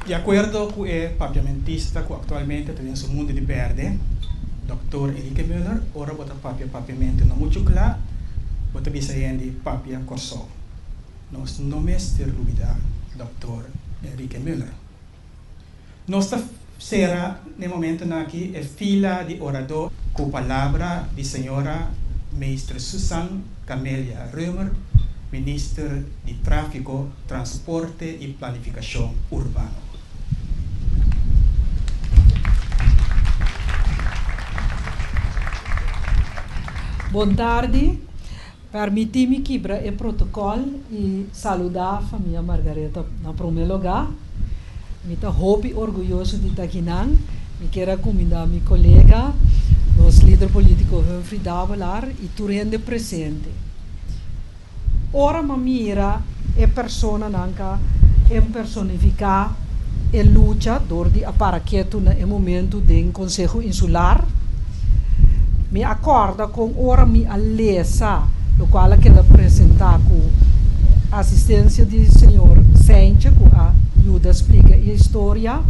Di akuerdo ku e papiamentista ku aktualmente ta den su mundu di pèrdè, Dòktor Enrique Muller, ora bo ta papia papiamentu no muchu kla, bo ta bisa hende papia Kòrsou. Nos no mester lubidá Dòktor Enrique Muller. Nos ta sera n'e momentunan aki e fila di oradó ku palabra di señora Meester Susan Camelia Römer, Minister di Tráfiko, Transporte i Planifikashon Urbano. Bon tardi. Permití mi kibra e protokòl i saludá famia Margaretha na promé lugá. Mi ta hopi orguyoso di ta akinan. Mi kier a kumindá mi kolega, nos lider polítiko Humphrey Davelaar i tur hende presente. Ora m'a mira e personanan ka empersonifiká e lucha dor di a para ketu na e momentu den Konseho Insular, mi a kòrda kon ora mi a lesa lokual a keda presentá ku asistensia di señor Seintje ku a yuda splika e historia,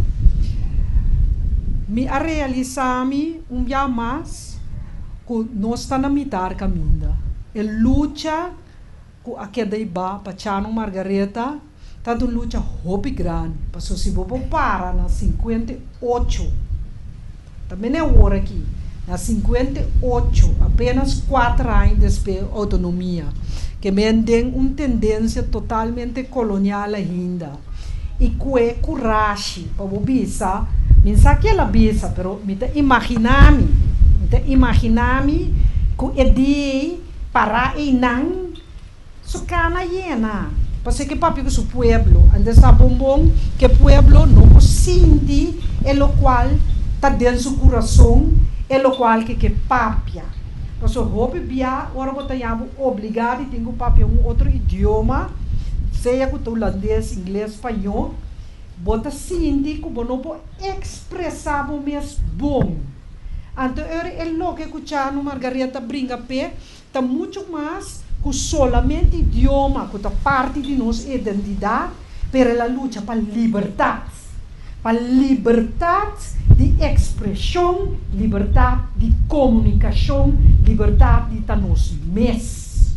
mi a realisá mi un bia mas ku nos ta na mitar kaminda. E lucha ku a keda iba pa Chano Margaretha ta un lucha hopi grandi, pasobra si bo por para na 58, ta mene awor aki, na 58, apenas kuater aña despues outonomia, ke men den un tendensia totalmente kolonial ainda, i ku e kurashi pa bo bisa, mi sa ke el a bisa, pero mi ta imaginá mi, mi ta imaginá mi ku e dia ei, Para einan su cana yena. Pasobra ke papia ku su pueblo. Antes sa bon bon ke pueblo no por sinti e locual ta den su curason, e locual ke ke papia. Pasobra hopi bia ora bo ta yabu obliga di tin ku papia un otro idioma, sea ku ta hulandes, ingles, spañó, bo ta sinti ku bo no por expresa bo mes bon. Anto ora e loke ku Chano Margaretha bringa p'e ta muchu mas ku solamente idioma ku ta parti di nos identidat, pero el a lucha pa libertat, pa libertat di ekspreshon, libertat di komunikashon, libertat di ta nos mes.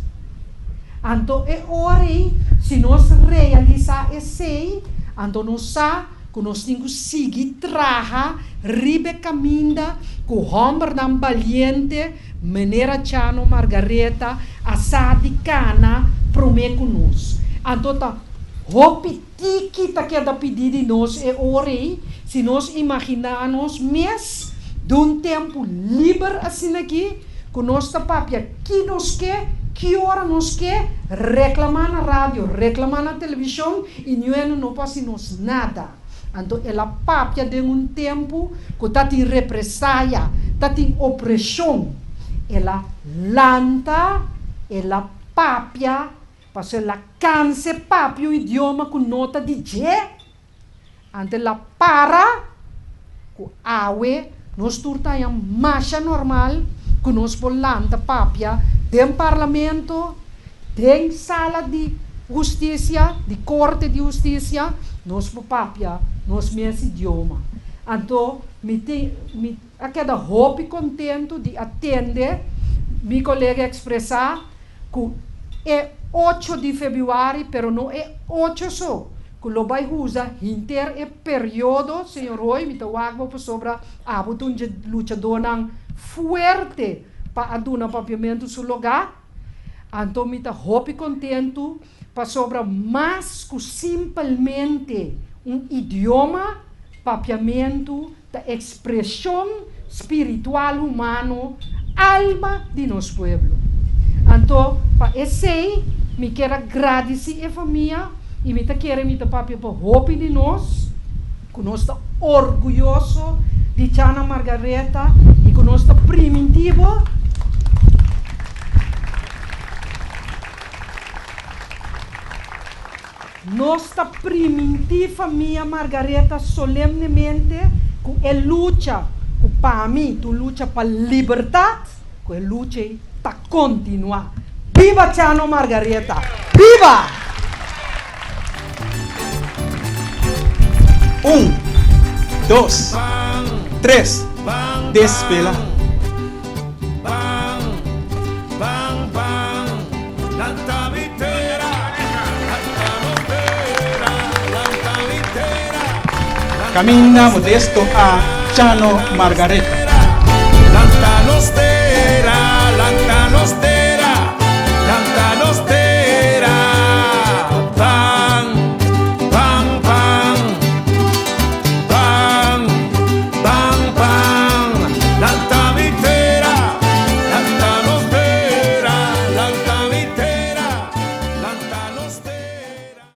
Anto e ora ei, si nos realisá esei, anto nos sa ku nos tin ku sigui traha riba e kaminda ku hòmbernan baliente manera Chano Margaretha a sa di kana promé ku nos. Anto ta hopi tiki ta keda pidí di nos e ora ei si nos imaginá nos mes dun tempu liber asin'akí Ku nos ta papia ki nos ke, ki ora nos ke, reklamá na radio, reklamá na televishon i niueno no por hasi nos nada. Anto el a papia den un tempu ku ta tin represaya, ta tin opreshon. El a lanta, el a papia, pasobra el a kanse papia un idioma ku no ta di dje. Antes la para ku awe nos tur ta haña masha normal ku nos por lanta papia den parlamento, den sala di hustisia, di korte di hustisia, nos por papia nos mes idioma. Anto mi tin mi a keda hopi kontentu di a tende mi kolega ekspresá ku e ocho di febrüari, pero no e ocho so, ku lo bai usa henter e periodo, señor Roy, mi ta wak bo pasobra abo ta un dje luchadónan fuerte pa a duna Papiamentu su logá, anto mi ta hopi kontentu pasobra mas ku simpelmente un idioma, Papiamentu ta ekspreshon spiritual humano, alma di nos pueblo. Anto pa esei mi kier a gradisí e famia i mi ta kere mi ta papia pa hopi di nos ku nos ta orguyoso di Chana Margaretha i ku nos ta primintí bo. Nos ta primintí famia Margaretha solemnemente ku e lucha ku pa mi ta un lucha pa libertat, ku e lucha ei ta kontinuá. Biba Chano Margaretha! Biba! Un, dos, tres, despela. Caminda Modesto a Chano Margaretha.